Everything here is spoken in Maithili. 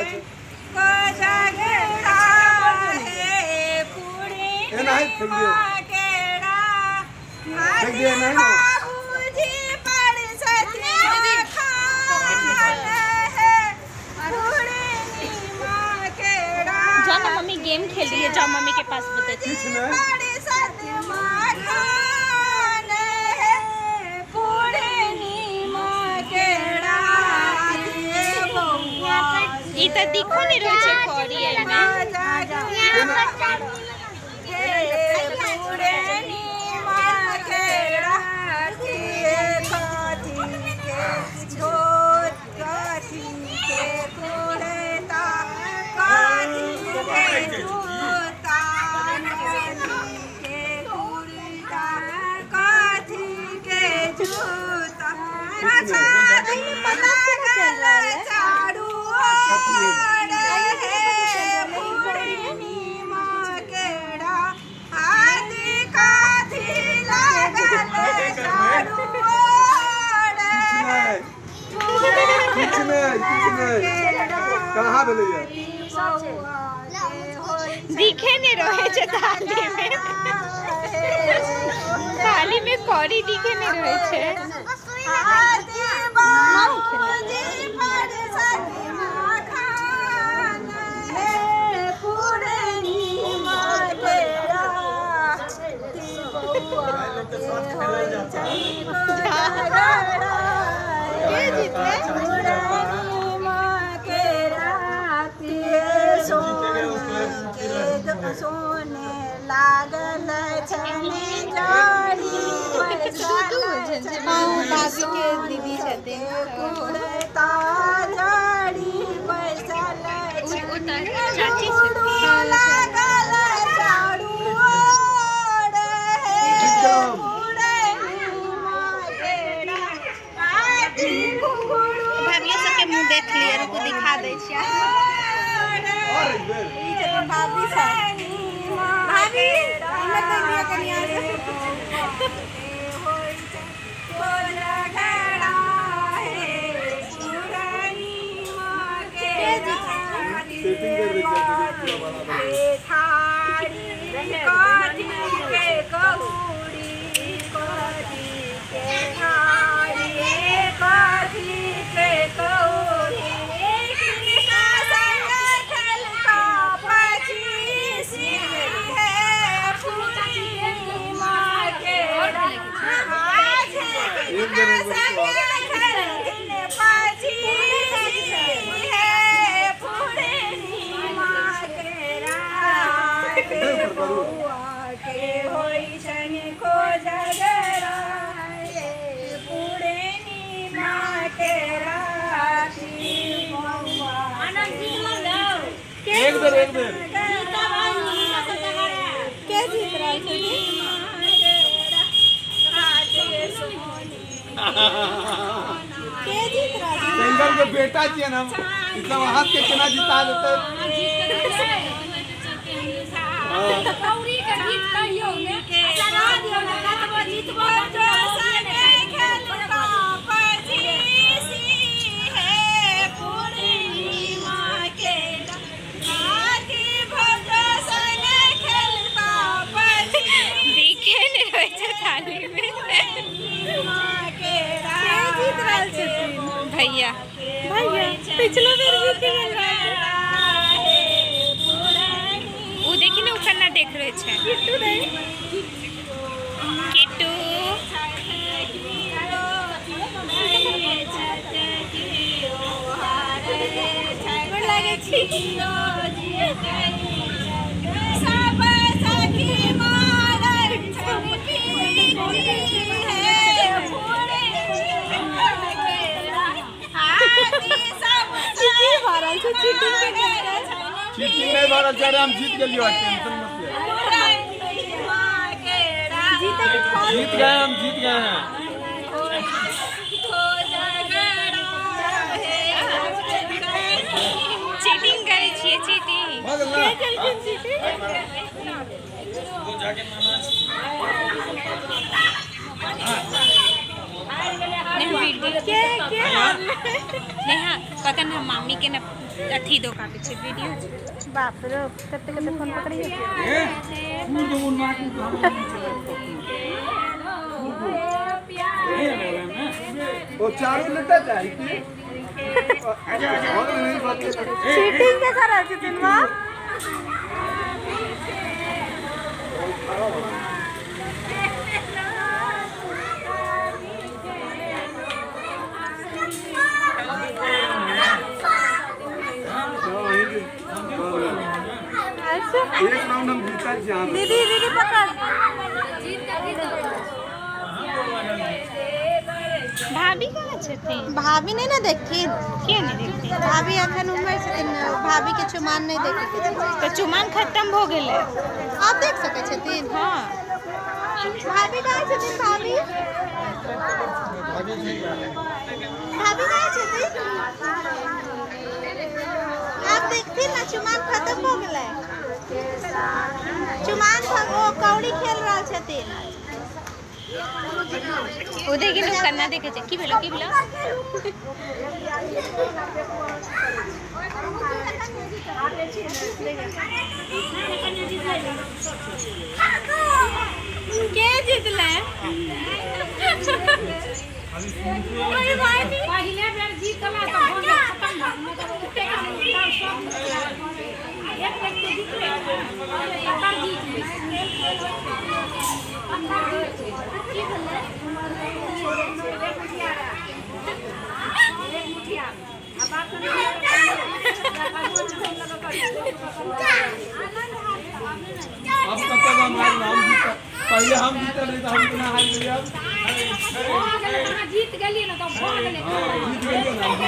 छै। एनाही फेंक दियौ। फेंक दियौ एनाही ने। जाओ ना, मम्मी गेम खेल रही है, जाओ मम्मी के पास बता। किछु नहि। ई तऽ दिखो नहि रहल छै कौड़ी एहिमे। किछु नहि, किछु नहि, किछु नहि। कहाँ भेलैया? दिखे नहि रहै छै थाली मे, थाली मे कौड़ी दिखे नहि रहै छै। सोने लागल छनि जड़ी। भाभी के दीदी छथिन। कुर्ता जड़ी बैसल। ओ तऽ चाची छथिन। लागल चारू ओर हे। जीत गेलहुँ। भाभियो सबके मुँह देख लिअ, रुकू दिखा दै छियै। आओर एक बेर। ई छथिन भाभी सब। भाभी, इम्हर देख लिअ कनि अहाँ। सेटिंग कर दै छियै, पूरा बराबर। कथी के कौड़ी, कथी के थारी, कथी के कौड़ी, कृष्णा संग खेलता पचीसी हे पूर्णिमा के। एक बेर, एक बेर। संग खेलथिन पचीसी हे पूर्णिमा के रात। ऊपर करू। बौआ के होइ छनि कोजगरा हे पूर्णिमा के राति। बौआ एक बेर, एक बेर। के जीत रहल छथिन? के जीत रहल छथिन? सिंगर के बेटा छियै हम, ई सब हाथ के केना जिता देतै? हाँ। दिखे नहि रहै छै थाली मे। के जीत रहल छथिन? भैया। भैया पिछलो बेर जीत गेल रहथिन। ओ देखी ने, ओ केना देख रहल छै। किट्टू नहीं। किट्टू। गोर लागै छी। सब सखी मारल छनि पीती हे पूर्णिमा के हाथी सब। ई की भऽ रहल छै? चीटिंग के चक्कर। चीटिंग नहीं भऽ रहल छै। अरे, हम जीत गेलियो, टेंशन मत ले। जीते के फल। जीत गए, हम जीत गए हैं। चीटिंग करै छियै, चीटिंग। भऽ गेल ना? केलखिन चीटिंग? नेहा, वीडियो। के के हारलै? नेहा, पता ना, मामी के ना। अथी दोकान छै वीडियो छै। बाप रे, कते कते फोन पकड़िए। वो चारों लुटा जाए की और नहीं बात। चीटिंग के कर रहल छथिन माँ। अच्छा। एक राउंड हम जीता यहाँ पे। दीदी दीदी पकड़। भाभी कहाँ छथिन? भाभी नहीं ना देखथिन। किया नहीं देखथिन? भाभी अखन उम्र छथिन, भाभी के चुमान नहीं देखे के छै। तऽ चुमान खत्म भऽ गेलै। आप देख सकै छथिन। हँ। भाभी कहाँ छथिन? भाभी, भाभी कहाँ छथिन? आप देखथिन ना, चुमान खत्म हो गेलै। चुमान ओ कौड़ी खेल रहल छथिन। ओ देखी लोग कन्ना देखे छै। की भेलो, की भेलो? के जीतलै? कोई बात नहीं। पहिले बेर जीतला तऽ भऽ गेल खतम, मतलब ओतेक सब एक बेर तऽ जीतबै, एकर जीत लै। की भेलै? एक मुठिया, एक मुठिया। आ बात। अब कब तक हम हार, हम जीता पहले, हम जीता नहीं तो हम पुनः हार गए अब। भऽ गेलै, अहाँ जीत गेलियै ने तऽ भऽ गेलै। हाँ, जीत गए ना।